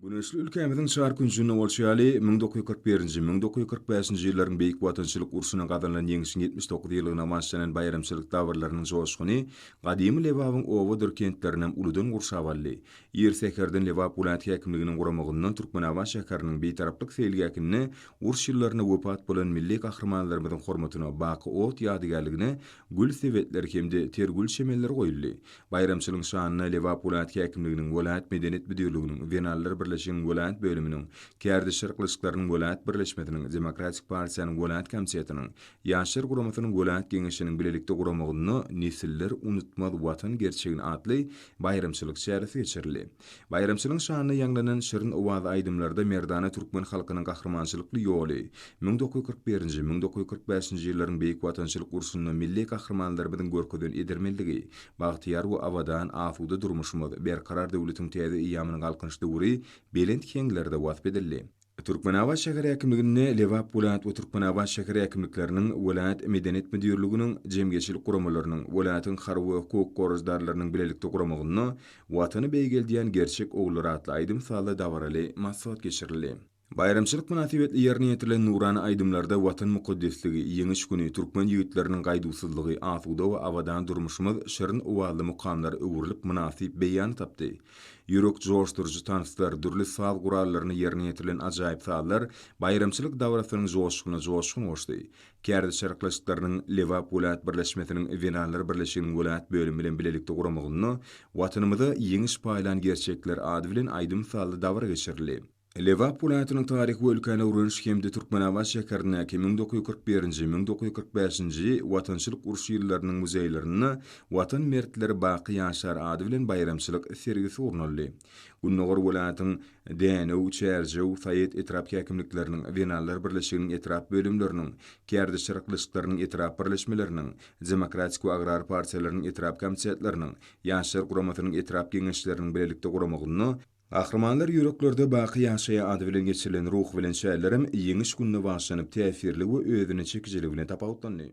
Güneşli ülkämiziň çar künjünde bolşy ýaly, 1941-nji, 1945-nji ýyllaryň Beýik Watançylyk urşunda gazanylan Ýeňşiň 79 ýyllygyna bagyşlanan baýramçylyk dabaralarynyň joşguny gadymy Lebabyň obadyr kentlerinem uludan gurşap aldy. Ir säherden Lebap welaýat häkimliginiň guramagynda Türkmenabat şäheriniň Bitaraplyk seýilgähinde uruş ýyllarynda wepat bolan milli gahrymanlarymyzyň hormatyna Baky ot ýadygärligine gül sebetleri hem-de ter gül çemenleri goýuldy. Baýramçylygyň şanyna Lebap welaýat häkimliginiň, welaýat medeniýet müdirliginiň, Zenanlar birleşiginiň welaýat bölüminiň, Kärdeşler arkalaşyklarynyň welaýat birleşmesiniň, Demokratik partiýanyň welaýat komitetiniň, Ýaşlar guramasynyň welaýat geňeşiniň bilelikde guramagynda Nesiller unutmaz Watan gerçegini atly baýramçylyk çäresi geçirildi. Baýramçylygyň şanyna ýaňlanan şirin owazly aýdymlarda merdana türkmen halkynyň gahrymançylykly ýoly, 1941-nji, 1945-nji ýyllaryň Beýik Watançylyk urşunda milli gahrymanlarymyzyň görkezen edermenligi, bagtyýar we abadan, asuda durmuşymyz, Berkarar döwletiň täze eýýamynyň Galkynyş döwri belent heňlerde wasp edildi. Türkmenabat şäher häkimliginde Lebap welaýat we Türkmenabat şäher häkimlikleriniň, welaýat Medeniýet müdirliginiň, jemgyýetçilik guramalarynyň, welaýatyň harby we hukuk goraýjydarlarynyň bilelikde guramagynda Watany beýgeldýän gerçek ogullar atly aýdym-sazly dabaraly maslahat geçirildi. Baýramçylyk mynasybetli ýerine ýetirilen nurana aýdymlarda Watan mukaddesligi, Ýeňiş güni, türkmen ýigitleriniň gaýduwsyzlygy, asuda we abadan durmuşymyz şirin owazly mukamlara öwrülip mynasyp beýan tapdy. Ýürek joşduryjy tanslar, dürli saz gurallarynda ýerine ýetirilen ajaýyp sazlar baýramçylyk dabarasynyň joşgunyna joşgun goşdy. Kärdeşler arkalaşyklarynyň Lebap welaýat birleşmesiniň Zenanlar birleşiginiň welaýat bölümi bilen bilelikde guramagynda Watanymyza ýeňiş paýlan gerçekler ady bilen aýdym-sazly dabara geçirildi. Lebap welaýatynyň Taryhy we ülkäni öwreniş hem-de Türkmenabat şäherindäki 1941-nji, 1945-nji Watançylyk urşy ýyllarynyň muzeýlerinde Watan mertleri baky ýaşar ady bilen baýramçylyk sergisi gurnaldy. Gündogar welaýatyň Dänew, Çärjew, Saýat etrap häkimlikleriniň, Zenanlar birleşiginiň etrap bölümleriniň, Kärdeşler arkalaşyklarynyň etrap birleşmeleriniň, Demokratik we agrar partiýalarynyň etrap komitetleriniň, Ýaşlar guramasynyň etrap geňeşleriniň bilelikde guramagynda Gahrymanlar ýüreklerde baky ýaşaýar ady bilen geçirilen ruhubelent çärelerem Ýeňiş gününe bagyşlanyp täsirli we özüne çekijiligi bilen tapawutlandy.